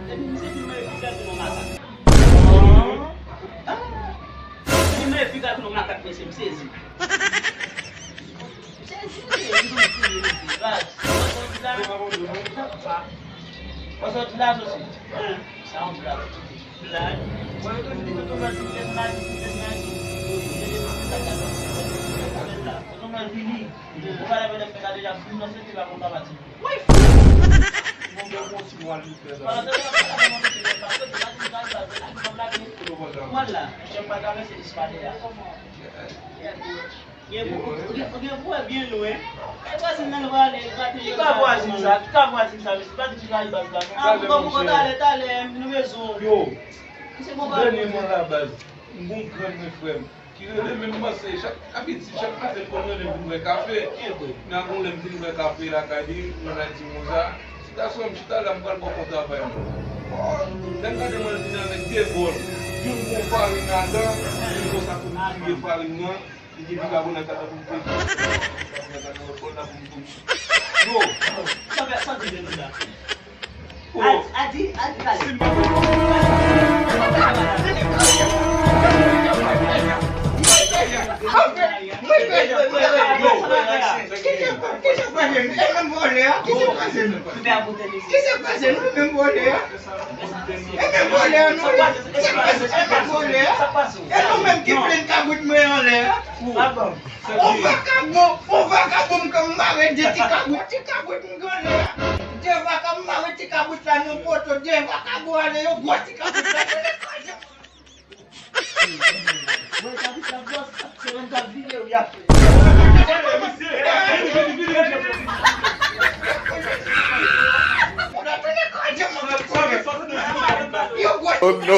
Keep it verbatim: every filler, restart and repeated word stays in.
Epi misye filme epi gade yon makak. Filme epi gade yon makak, mesye, m sezi. M sezi, mesye, m sezi, mesye. Baz, ou wè sa w di la? Ou wè sa w di la, Sosi? Sa yon blag. Blag? Mwen yo toujou di ke Tonton Mèt vin fè maji, vin fè maji. Tonton Mèt vini. Ou pa lè mwen fè sa deja, m nan senti pa konn pa pati. Woy, fou! Bon, bon, bon, ti mwa li fè la. Mwen la, jan m pa travèse Espanya. Gen pou, gen, gen pou wè byen lwen. E vwazin nan l prale, l pa te... Ki ka vwazin sa? Ki ka vwazin sa, mesye? Pa di ti Karayibas la, non. Ah, m konprann, talè, talè, nou bezwen w. Yo, dènyèman la, baz, m gon grann mwen, frè m, ki rele menm panse, chak, abitid, chak maten, l konn rele m vin bwè kafe. Men a gon lè m vin bwè kafe lakay li, nan Ayiti konsa, ti gason m chita la, m pral bò kò travay mwen. Lè m gade mwen, l vin avèk de bòl, youn gon farin ladan, youn konsa pou m distribiye farin nan, li gen bikabonat ladan pou m fè, bikabonat ladan bòl la pou m, pou m. Yo! Sa fè, sa di de nou la. Oh. Adi, Adi, Adi. Ki se pase nou? E menm vòlè a? Ki se pase nou? Ki se pase nou? E menm vòlè a? E menm vòlè a nou ye? Ki se pase? E menm vòlè a? E nou menm ki plen kabrit mwen anlè a? Ou vakabon, ou vakabon m konn mare de ti kabrit, ti kabrit m konn anlè a. De vaka m mare ti kabrit la nan poto, de vakabon ale yo gwo ti kabrit la. Mwen kabrit la bòs, se menm ka vire wi ap fè. Oh no.